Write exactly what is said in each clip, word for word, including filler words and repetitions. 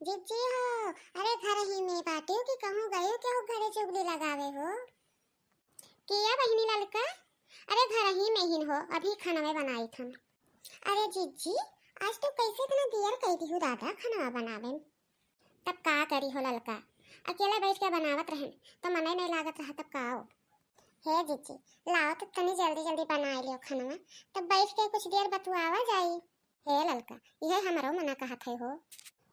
जिज्जी हो, अरे घर ही में बाटियो कि कहूँ गयो केहू घरे चुगली लगावे हो? किया बहिनी ललका? अरे घर ही में हिन हो, अभी खनवे बनाई थन। अरे जिज्जी, आज तू कैसे इतना देर कई दिहू दादा खनवा बनावे में? तब का करी हो ललका, अकेले बैठ के बनावत रहन तो मने नहीं लागत रहा, तब का हो? हे जिज्जी, लाओ तो तनी जल्दी जल्दी बनाई लियो खनवा, तब बैठ के कुछ देर बतुआवा जाई। हे ललका, यह हमरो मना कहत है हो।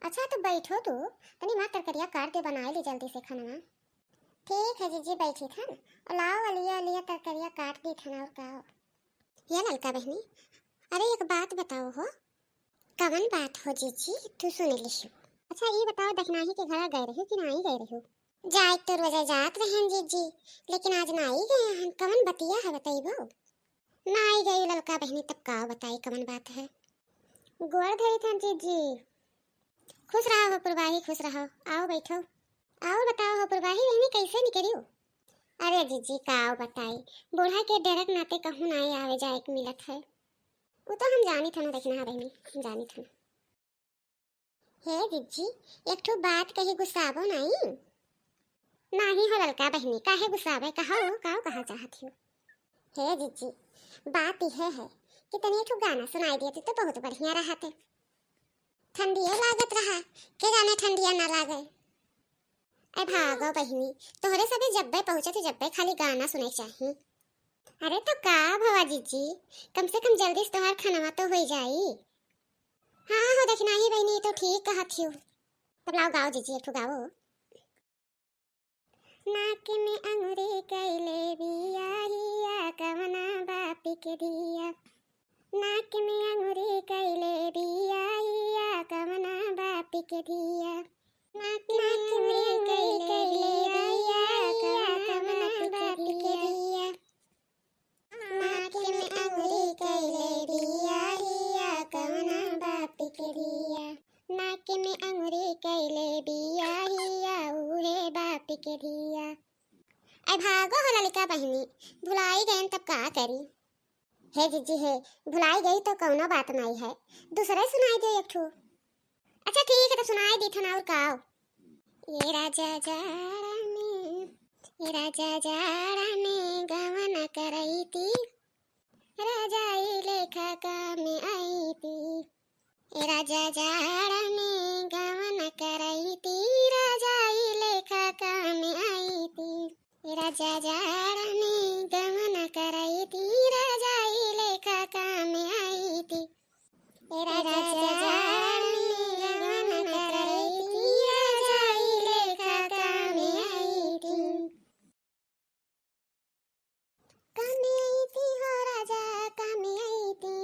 अच्छा तो बैठो तू, तनी माँ तरकरिया काट दे, बनाई ली जल्दी से खनवा। ठीक है जिज्जी, बैठी थन, और लाओ अलिया अलिया तरकरिया काट दी थन, और का हो? ये ललका बहिनी, अरे एक बात बताओ हो। कवन बात हो जिज्जी, तू सुन लिहू। अच्छा ये बताओ, दखिनाही के घरा गए रहो कि नाही गए रहो? जाए तो रोजा जात रहन जिज्जी, लेकिन आज नाही गए हन। कवन बतिया है, बतइबो? नाही गई ललका बहिनी, तब का बताई कवन बात है? गोड़ धरी थन जिज्जी। खुश रहो हो पुरवाही, खुश रहो। आओ बैठो। और बताओ हो पुरवाही बहिनी, कैसे निकरियो? अरे जिज्जी, का बताई, बूढ़ा के डरक नाते कहूँ नाई आवे जाए के मिलत है। वो तो हम जानी थन, देखना है बहिनी, हम जानी थन। हे जिज्जी, एक ठो बात कही, गुस्साबो नाई? नाही हो ललका बहिनी, काहे गुस्साबे, कहो, काओ कहा चाहत हो? हे जिज्जी, बात यह है कि तनी एक ठो गाना सुनाई देती तो बहुत बढ़िया रहते। ठंडिये लागत रहा, के जाने ठंडिया ना लागे। ए भागो बहिनी, तोहरे सभे जब्बे पहुँचे तो जब्बे खाली गाना सुने चाही। अरे तो का भवा जिज्जी, कम से कम जल्दी से तोहार खनवा तो होई जाई। हाँ हो दखिनाही बहिनी, तो ठीक कहत हियो। तब लाओ गाओ जिज्जी, एक ठो गाओ। नाक में अंगुरी कैले बिया हिया, कवना बापी के धिया। नाक में अंगुरी कैले बिया हिया, कवना बापी के धिया। नाक में अंगुरी कैले बिया हिया, कवना बापी के धिया। नाक में अंगुरी कैले बिया हिया, कवना बाप के धिया। नाक में अंगुरी कैले बिया हिया, उहे बाप के धिया। ए भागो हो ललका बहिनी, भुलाई गयन तब का करी? हे जिज्जी हे, भुलाई गई तो कौनो बात नाई है, दूसरे सुनाई दे एक ठो। अच्छा ठीक है, तो सुनाई दी थन और का। ए राजा जाड़ा में, ए राजा जाड़ा में गवन करैती, रजाई लेखा काम अइती। ए राजा जाड़ा में गवन करैती, रजाई लेखा काम अइती। ए राजा जाड़ा में गवन करैती, रजाई लेखा काम अइती। ए राजा जाड़ा में गवन करैती, रजाई लेखा काम अइती। काम अइती हो राजा, काम अइती।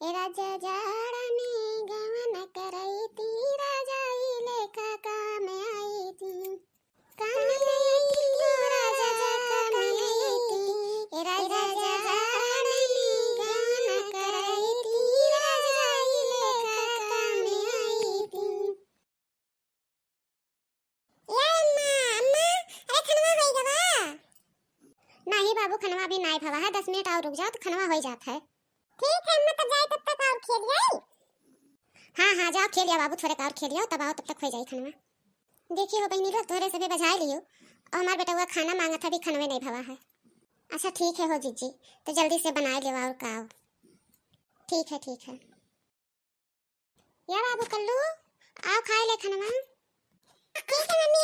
ए राजा जाड़ा में गवन करैती, रजाई लेखा काम अइती। काम अइती हो राजा, काम अइती। ए राजा जाड़ा में गवन करैती, रजाई लेखा काम अइती। ए अम्मा, अम्मा, अरे खनवा होई गवा? नाही बाबू, खनवा अभी नाही भवा है, दस मिनट और रुक जाओ तो खनवा होई जात है। ठीक है अम्मा, तब जाए तब तक और खेल जाए। हाँ, हाँ, जाओ खेल आओ बाबू, थोड़े और खेल आओ, तब आओ, तब तक हो जाए खनवा। देखी हो बहिनी लोग, तोहरे सभे बजाए लियो, और हमार बेटवा खाना मांगत है, अभी खनवे नहीं भवा है। अच्छा ठीक है हो जिज्जी, तो जल्दी से बनाए लेवा और का। ठीक है, ठीक है। या बाबू कल्लू, आओ खाए ले खनवा। ठीक है मम्मी,